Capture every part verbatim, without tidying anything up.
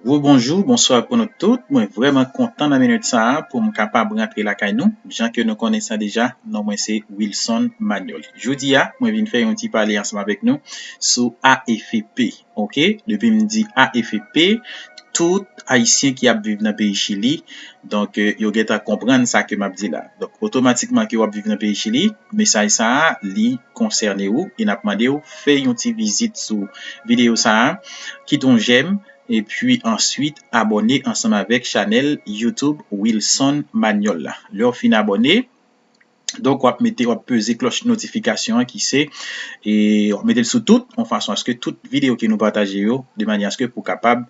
Gwo bonjou, bonswa pou nou tout. Mwen vrèman kontan nan minit sa a pou m kapab rantre lakay nou. Jan ke nou konnen sa deja, non mwen se Wilson Manuel. Jodi a, mwen vin fè yon ti pale ansanm avèk nou sou A F P. Ok, depi m di A F P, tout Ayisyen ki ap viv nan peyi Chili, donk, euh, yo gentan konprann sa ke m ap di la. Donk, otomatikman ke w ap viv nan peyi Chili, mesaj sa a, li konsène ou, e n ap mande w fè yon ti vizit sou videyo sa a, kite yon jèm, epi answit abòne ansanm avèk chanèl YouTube Wilson Manuel la. Lè w fin abòne, donk, w ap mete, w ap peze klòch notifikasyon an ki se, e w ap mete l sou tout, yon fason aske tout videyo ke nou pataje yo, de manyè aske pou kapab,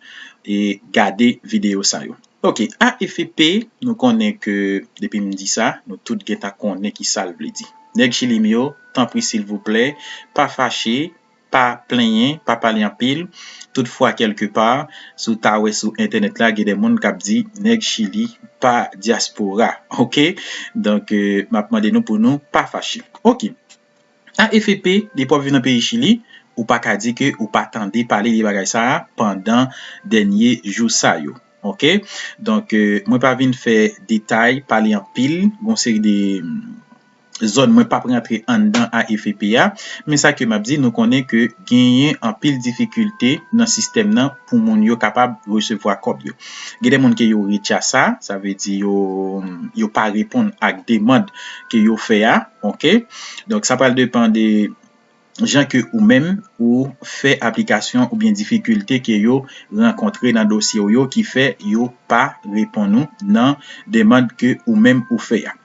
e gade videyo sa yo. Ok, A F P, nou konnen ke depi m di sa, nou tout gentan konnen ki sa l vle di. Nèg Chili m yo, tanpri silvouplè, pa fache, pa plenyen, pa pale anpil. Toutfwa, kèlkepa, si w ta wè sou entènèt la, gen de moun k ap di nèg Chili pa dyaspora. Ok? Donk, euh, m ap mande nou pou nou pa fache. Ok. A F P, depi w ap viv nan peyi Chili, ou pa ka di ke ou pa tande pale de bagay sa a pandan dènye jou sa yo. Ok? Donk, euh, mwen pa vin fè detay, pale anpil, gon seri de, mm, zòn mwen p ap rantre anndan A F P a, men sa ke m ap di, nou konnen ke genyen anpil difikilte nan sistèm nan pou moun yo kapab resevwa kòb yo. Gen de moun ke yo retya sa, sa vle di yo, yo pa reponn ak demann ke yo fè a, ok? Donk, sa pral depann de jan ke ou menm ou fè aplikasyon oubyen difikilte ke yo rankontre nan dosye w yo ki fè yo pa reponn ou nan demann ke ou menm ou fè a.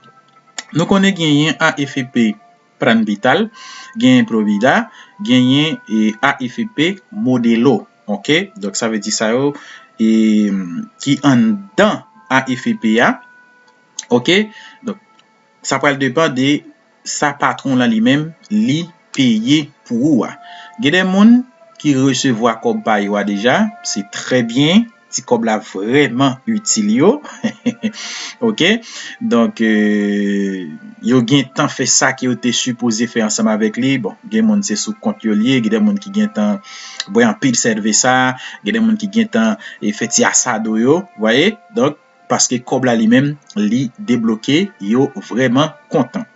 Nou konnen genyen A F P Plan Vital, genyen Provida, genyen, e, A F P Modelo. Ok? Donk, sa vle di sa yo, e, ki anndan A F P a. Ok? Donk, sa pral depann de sa patwon lan li menm, li peye pou ou a. Gen de moun ki resevwa kòb pa yo a deja, se trè byen, ti kòb la vrèman itil yo. Ok? Donk, euh, yo gentan fè sa ke yo te sipoze fè ansanm avèk li. Bon, gen moun se sou kont yo l ye, gen de moun ki gentan bwè anpil sèvesa, gen de moun ki gentan, e, fè ti asado yo, w voyez? Donk, paske kòb la li menm, li debloke, yo vrèman kontan.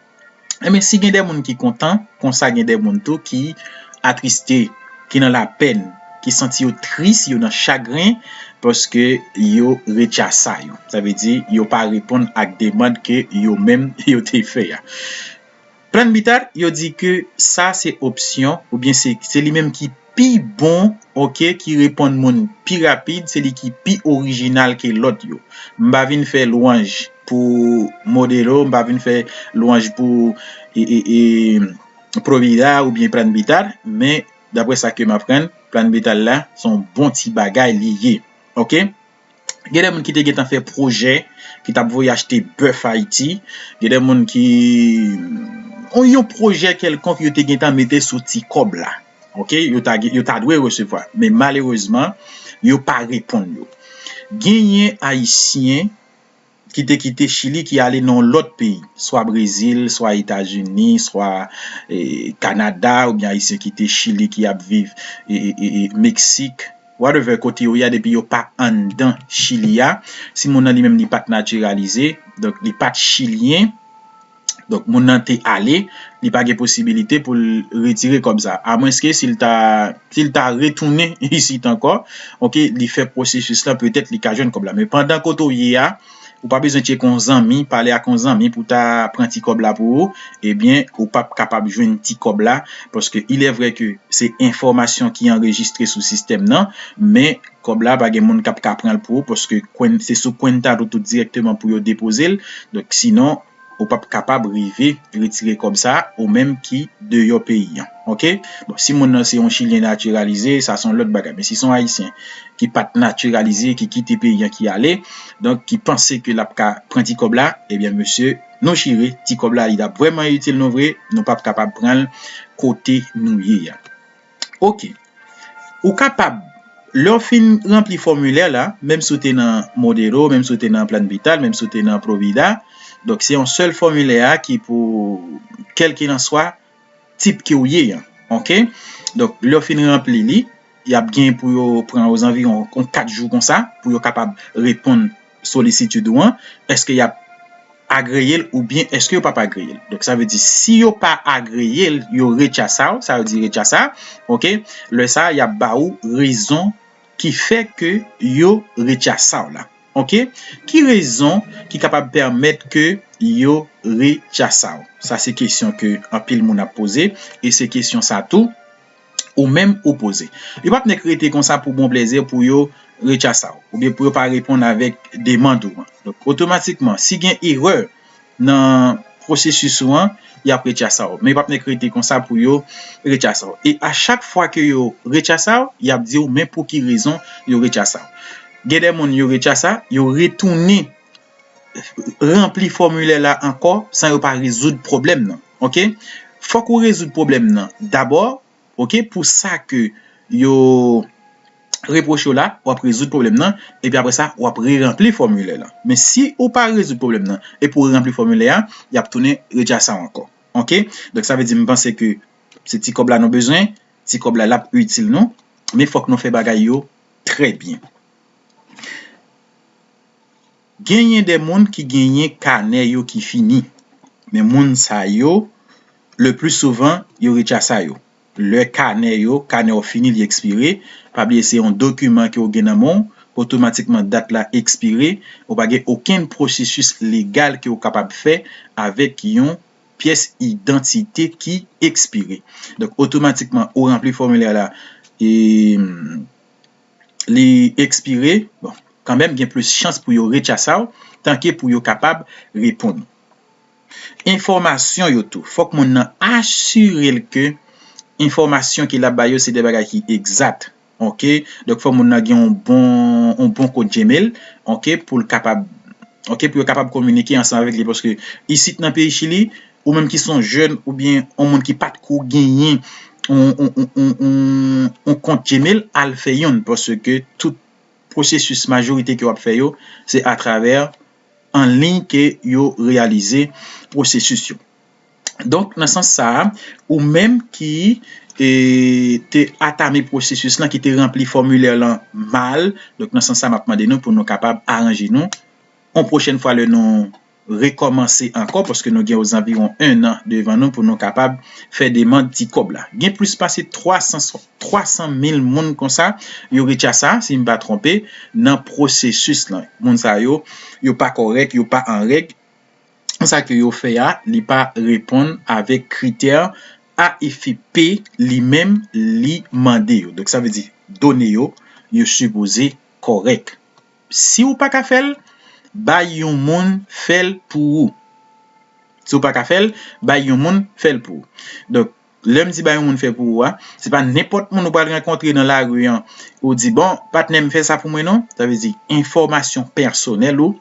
Enben, si gen de moun ki kontan, konsa gen de moun tou ki atriste, ki nan lapèn, ki santi yo tris, yo nan chagren, paske yo retya sa yo. Sa vle di, yo pa reponn ak demann ke yo menm yo te fè a. Plan Vital, yo di ke sa se opsyon, oubyen se, se li menm ki pi bon, ok, ki reponn moun pi rapid, se li ki pi orijinal ke lòt yo. M pa vin fè lwanj pou Modelo, m pa vin fè lwanj pou, e, e, e, Provida oubyen Plan Vital, men daprè sa ke m aprann, Plan Vital la, se yon bon ti bagay li ye. Ok? Gen de moun ki te gentan fè pwojè, ki t ap voye achte bèf Ayiti. Gen de moun ki, yon, yon pwojè kèlkonk yo te gentan mete sou ti kòb la. Ok? Yo ta, yo ta dwe resevwa. Men malerezman, yo pa reponn yo. Genyen Ayisyen ki te kite Chili, ki ale nan yon lòt peyi, swa Brezil, swa Etazini, swa, e, Kanada, oubyen Ayisyen kite Chili ki ap viv, e, e, e, e, Meksik, whatever kote yo ye a, depi yo pa anndan Chili a, si moun nan li menm li pa t natiralize, donk li pa t chilyen, donk moun nan te ale, li pa gen posibilite pou l retire kòb sa. Amwenske si l ta, si l ta retounen isit ankò, ok, li fè pwosesis lan, petèt li ka jwenn kòb la. Men pandan kote w ye a, ou pa bezwen tcheke yon zanmi, pale ak yon zanmi pou ta pran ti kòb la pou ou, ebyen, ou p ap kapab jwenn ti kòb la, paske il est vrai que se enfòmasyon ki anrejistre sou sistèm nan, men kòb la pa gen moun k ap ka pran l pou ou, paske kwen-, se sou kwenta ou tout dirèkteman pou yo depoze l. Donk, sinon, ou p ap kapab rive retire kòb sa, ou menm ki deyò peyi an. Ok? Bon, si moun nan se yon Chilyen natiralize, sa se yon lòt bagay. Men si se yon Ayisyen ki pa t natiralize, ki kite peyi an, ki ale, donk ki panse ke l ap ka pran ti kòb la, ebyen, mesye, nou chire, ti kòb la, li t ap vrèman itil nou vre, nou p ap kapab pran l kote nou ye a. Ok. Ou kapab, lè w fin ranpli fòmilè la, menm si w te nan Modelo, menm si w te nan Plan Vital, menm si w te nan Provida, donk se yon sèl fòmilè a ki pou, kèlkelanswa tip ke w ye an. Ok? Donk, lè w fin ranpli li, y ap gen pou yo pran ozanviwon yon kat jou konsa pou yo kapab reponn solisitid ou an. Èske y ap agreye l oubyen èske yo p ap agreye l? Donk, sa vle di, si yo pa agreye l, yo retyasa w, sa yo di retyasa, oke? Lè sa a, y ap ba ou rezon ki fè ke yo retyasa w la. Oke? Ki rezon ki kapab pèmèt ke yo retyasa w? Sa se kesyon ke anpil moun ap poze, e se kesyon sa tou ou menm ou poze. Yo p ap nèk rete konsa pou bon plèzi pou yo retyasa w, oubyen pou yo pa reponn avèk demann ou an. Donk, otomatikman, si gen erè nan pwosesis ou an, y ap retyasa w. Men yo p ap nèk rete konsa pou yo retyasa w. E a chak fwa ke yo retyasa w, y ap di w men pou ki rezon yo retyasa w. Gen de moun yo retyasa, yo retounen ranpli fòmilè la ankò san yo pa rezoud pwoblèm nan. Oke? Fòk ou rezoud pwoblèm nan dabò, oke, pou sa ke yo repwoche w la, w ap rezoud pwoblèm nan, epi apre sa, w ap reranpli fòmilè la. Men si ou pa rezoud pwoblèm nan, epi w reranpli fòmilè a, y ap tounen retyasa w ankò. Oke? Donk, sa vle di, m panse ke se ti kòb la nou bezwen, ti kòb la, l ap itil nou, men fòk nou fè bagay yo trè byen. Genyen de moun ki genyen kanè yo ki fini. Men moun sa yo, le pli souvan, yo retyasa yo. Lè kanè yo, kanè w fini, li ekspire, pa bliye se yon dokiman ke w gen nan men w, otomatikman dat la ekspire, ou pa gen okenn pwosesis legal ke w kapab fè avèk yon pyès idantite ki ekspire. Donk, otomatikman, ou ranpli fòmilè la, e, li ekspire, bon, kanmenm gen plis chans pou yo retyasa w, tanke pou yo kapab reponn. Enfòmasyon yo tou. Fòk moun nan asire l ke enfòmasyon ke l ap ba yo se de bagay ki egzat. Oke? Donk, fòk moun nan gen yon bon, yon bon kont Gmail, oke, pou l kapab, oke, pou yo kapab kominike ansanm avèk li. Paske isit nan peyi Chili, ou menm ki se yon jèn oubyen yon moun ki pa t ko genyen yon, yon, yon, yon, yon, yon kont Gmail, al fè youn, paske tout pwosesis majorite ke w ap fè yo, se atravè an liy ke yo reyalize pwosesis yo. Donk, nan sans sa a, ou menm ki, e, te atame pwosesis lan, ki te ranpli fòmilè lan mal, donk, nan sans sa, m ap mande nou pou nou kapab aranje nou yon pwochèn fwa lè nou rekòmanse ankò, paske nou gen ozanviwon en an devan nou pou nou kapab fè demann ti kòb la. Gen plis pase twa san, twa san mil moun konsa, yo retyasa, si m pa twonpe, nan pwosesis lan. Moun sa yo, yo pa kòrèk, yo pa an règ. Sa ke yo fè a, li pa reponn avèk kritè A F P li menm li mande yo. Donk, sa vle di, done yo, yo sipoze kòrèk. Si w pa ka fè l, bay yon moun fè l pou ou. Si w pa ka fè l, bay yon moun fè l pou ou. Donk, lè m di bay yon moun fè pou ou a, se pa nenpòt moun ou pral rankontre nan lari an, ou di, "Bon, patnè m, fè sa pou mwen non." Sa vle di, enfòmasyon pèsonèl ou,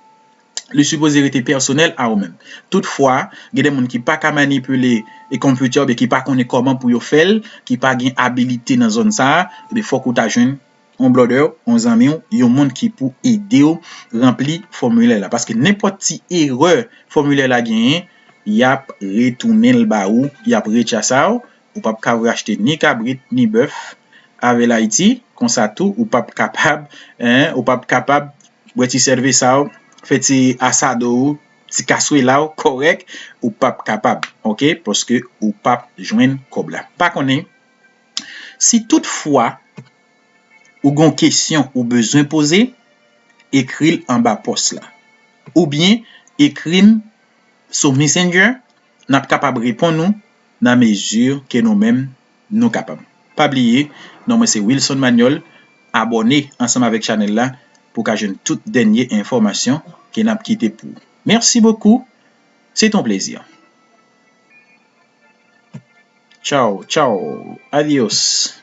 li sipoze rete pèsonèl a ou menm. Toutfwa, gen de moun ki pa ka manipile e konpitè oubyen ki pa konnen kòman pou yo fè l, ki pa gen abilite nan zòn sa a, ebyen fòk ou ta jwenn yon blòdè w, yon zanmi w, yon moun ki pou ede w ranpli fòmilè la. Paske nenpòt ti erè fòmilè la genyen, y ap retounen l ba ou, y ap retyasa w, ou p ap ka achte ni kabrit, ni bèf avè l Ayiti, konsa tou, ou p ap kapab, en, ou p ap kapab bwè ti sèvesa w, fè ti asado w, ti kaswela w kòrèk, ou p ap kapab, oke? Paske ou p ap jwenn kòb la. Pa konnen, si toutfwa ou gen yon kesyon ou bezwen poze, ekri l anba pòs la. Oubyen ekri m sou Messenger, n ap kapab reponn ou nan mezi ke nou menm nou kapab. Pa bliye, non mwen se Wilson Manuel, abòne ansanm avèk chanèl la pou w ka jwenn tout dènye enfòmasyon ke n ap kite pou ou. Merci beaucoup, c'est un plaisir. Ciao, ciao, adios.